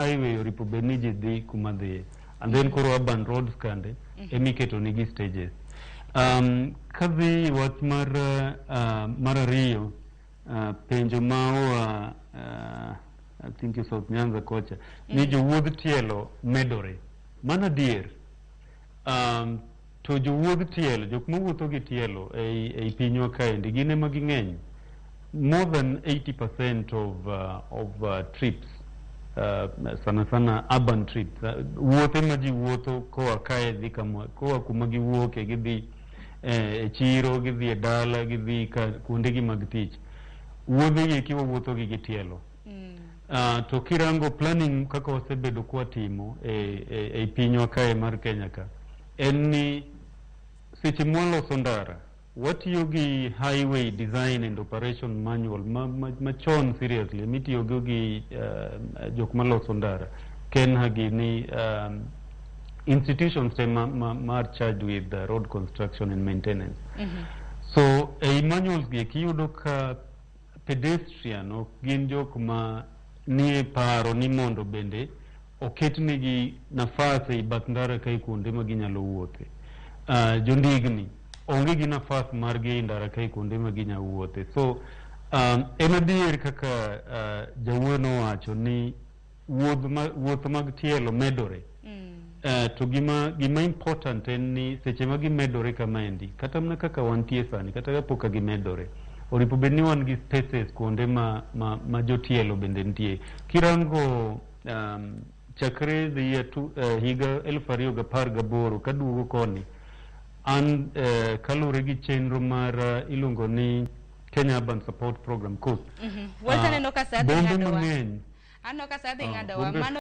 Highway oripo bed ni ji dhi kuma dhiye, and then koro urban roads kande emiketo nigi stages. Kadhi wach mar ariyo, penjo ma oa, I think South Nyanza kocha, ni jowuodh tielo medore. Mano adier. To jowuodh tielo, jok mawuotho gi tielo ei pinywa kaendi, gin ema ging'eny. More than 80% of trips, sana sana urban trips, wuothe ma ji wuotho koa kae dhi kama, koa kuma giwuoke gidhi e chiro, gidhi e dala, gidhi ka kuondegi mag tich, wuodhe gi eki wawuotho gi tielo. To kirango planning kaka wasebedo kwatimo e pinywa kae mar Kenya ka, en ni seche mwaloso ndara, watiyo gi highway design and operation manual machon seriously, mitiyogo gi jok maloso ndara, KeNHA gini, institutions te ma are charged with road construction and maintenance. So ei manuals gi eki iyudo ka pedestrian ok gin jok ma nie paro ni mondo bende oketnegi nafas ei bath ndara kae kuonde ma ginyalo wuothe. Jondigni onge gi nafas margi ei ndara kae kuonde ma ginyalo wuothe. So en adier kaka jawuoyo nowacho ni wuoth mag tielo medore. To gima important en ni seche ma gimedore kamaendi, kata mana kaka wantie sani, kata kapok ka gimedore, oripo bed ni wan gi spaces kuonde ma jotielo bende nitie. Kirango chakre the year two, higa 2018 kaduogo koni, an kaluwore gi chenro mar iluongo ni Kenya Urban Support Program, KUSP. Walter, neno ka saa dhi bombe ng'adowa. Mang'eny Aneno ka saa dhi Ah, ng'adowa. bombe Mano.